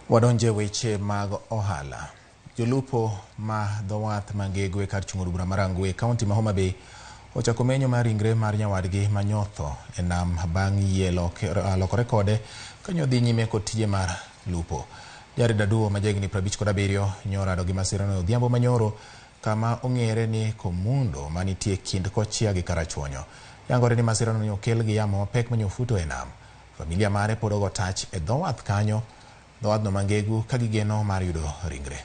Wadonje weche mag ohala. Jolupo ma dho wath ma Ngegu e kar chung' od bura ma Rangwe e kaunti ma Homa Bay ochako menyo mar ringre mar nyawadgi ma nyotho e nam bang' yie lokore kode ka nyodhi nyime kod tije mar lupo. Jared Aduo ma jahigni 57 nyorado gi masirano e odhiambo manyoro kama ong'ere ni Komundo manitie kind Kochia gi Karachuonyo. Yangore ni masirano ne okel gi yamo mapek manyofuto e nam. Familia mare pod ogo tach e dho wath kanyo, dho wadhno ma Ngegu ka gigeno mar yudo ringre.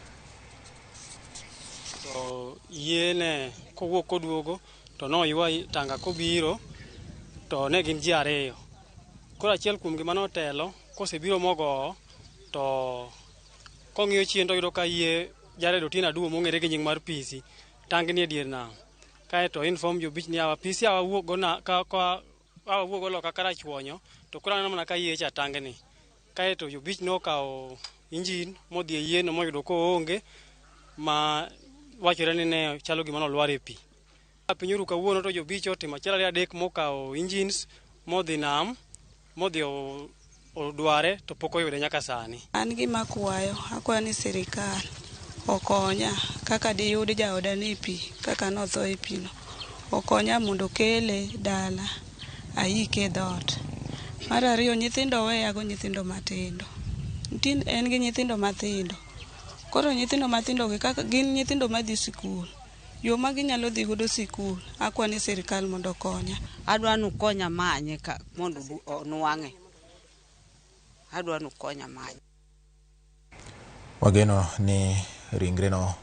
To yie ne kowuok koduogo to noywa tanga kobiro to ne gin ji ariyo. Koro achiel kuomgi mane otelo kosebiro mogowo to kong'iyo chien to oyudo ka yie Jared Otieno Aduo mong'ere gi nying mar Pisi tangni e dier nam. Kaeto inform jobich ni awa Pisi awa wuok go na ka ka awa wuok go loka Karachuonyo to koro aneno mana ka yie cha tangni. Kaeto jobich nokawo injin modhi e yieno moyudo koonge ma wachore ni ne chalo gima nolwar e pi. Piny oru kawuono to jobich otimo achiel ariyo adek mokawo engines modhi nam modhi odware to pok oyude nyaka sani. An gima akwayo, akwayo ni sirikal okonya kaka diyud jaoda ni e pi kaka notho e pi no. Okonya mondo okele dala aike e dhoot. Mar ariyo nyithindo oweyago nyithindo matindo. En gi nyithindo mathindo. Koro nyithindo mathindo gi kaka gin nyithindo madhi sikul. Yo ma ginyalo dhi godo sikul, akwa ni sirikal mondo okonya. Adwa nukonya manye ka mondo onwang'e. Adwa nukonya manye. Wageno ni ringreno